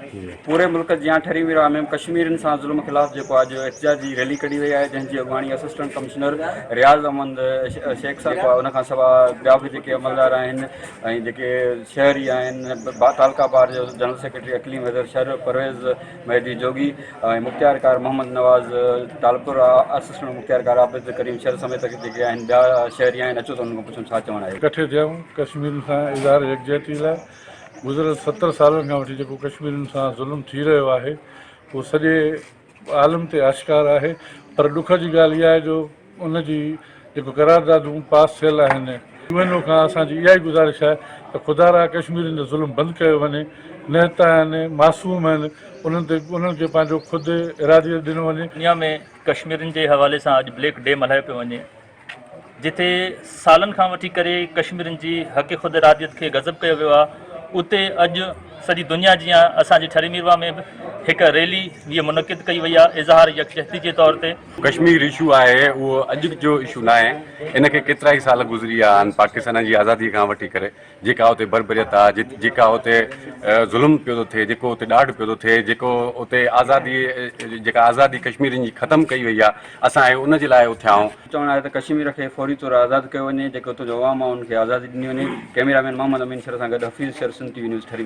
پوري ملڪ جيان ٺري ميرواھ ۾ به ڪشميرين سان ظلم خلاف جيڪو اڄ احتجاجي ريلي ڪڍي وئي آهي جنهن جي اڳواڻي اسسٽنٽ ڪمشنر رياض احمد شيخ صاحب ان کان سواء ٻيا به جيڪي عملدار آهن ۽ جيڪي شهري آهن تعلقه بار جو جنرل سيڪريٽري اقليم حيدر شر، پرويز مهدي جوڳي ۽ مختيار ڪار محمد نواز ٽالپر، اسسٽنٽ مختيار ڪار عابد ڪريم شر سميت جيڪي آهن ٻيا شهري آهن اچو ته انهن کان پڇون ڇا چوڻ آهي. ڪٺي ٿيا آهيون ڪشميرين سان اظهار يڪجهتي لاء گذريل 70 سالن کان وٺي جيڪو ڪشميرين سان ظلم ٿي رهيو آهي اهو سڄي عالم تي آشڪار آهي پر ڏک جي ڳالهه اها آهي جو ان جي جيڪو قراردادون پاس ٿيل آهن يو اين او کان اسان جي اها ئي گذارش آهي ته خدارا ڪشميرين جو ظلم بند ڪيو وڃي نهتا آهن معصوم آهن انهن تي انهن کي پنهنجو خود اراديت ڏنو وڃي. دنيا ۾ ڪشميرين جي حوالي سان اڄ بليڪ ڊي ملهايو پيو وڃي. جتي سالن کان وٺي ڪري ڪشميرين جي حق خود اراديت کي غضب ڪيو ويو آهي اتي اڄ سڄي دنيا جيان اسان جي ٺري ميرواهه ۾ به هڪ ريلي هيء منعقد ڪئي وئي آهي اظهار يڪجهتي جي طور تي. ڪشمير اشو آهي اهو اڄ جو اشو ناهي ان کي ڪيترائي سال گذري ويا آهن پاڪستان جي آزادي کان وٺي ڪري جيڪا اتي بربريت آ، جيڪا اتي ظلم پيو ٿو ٿئي، جيڪو اتي ڏاڍ پيو ٿو ٿئي، جيڪو اتي آزادي جيڪا آزادي ڪشميرين جي ختم ڪئي وئي آ، اسان اهي ان جي لاء اٿيا آهيون. چوڻ آهي ته ڪشمير کي فوري طور آزاد ڪيو وڃي، جيڪي اتان جو عوام آهي انهن کي آزادي ڏني وڃي. ڪئميرا مين محمد امين شر سان گڏ Hafeez Shar, Sindh T V news, Thari.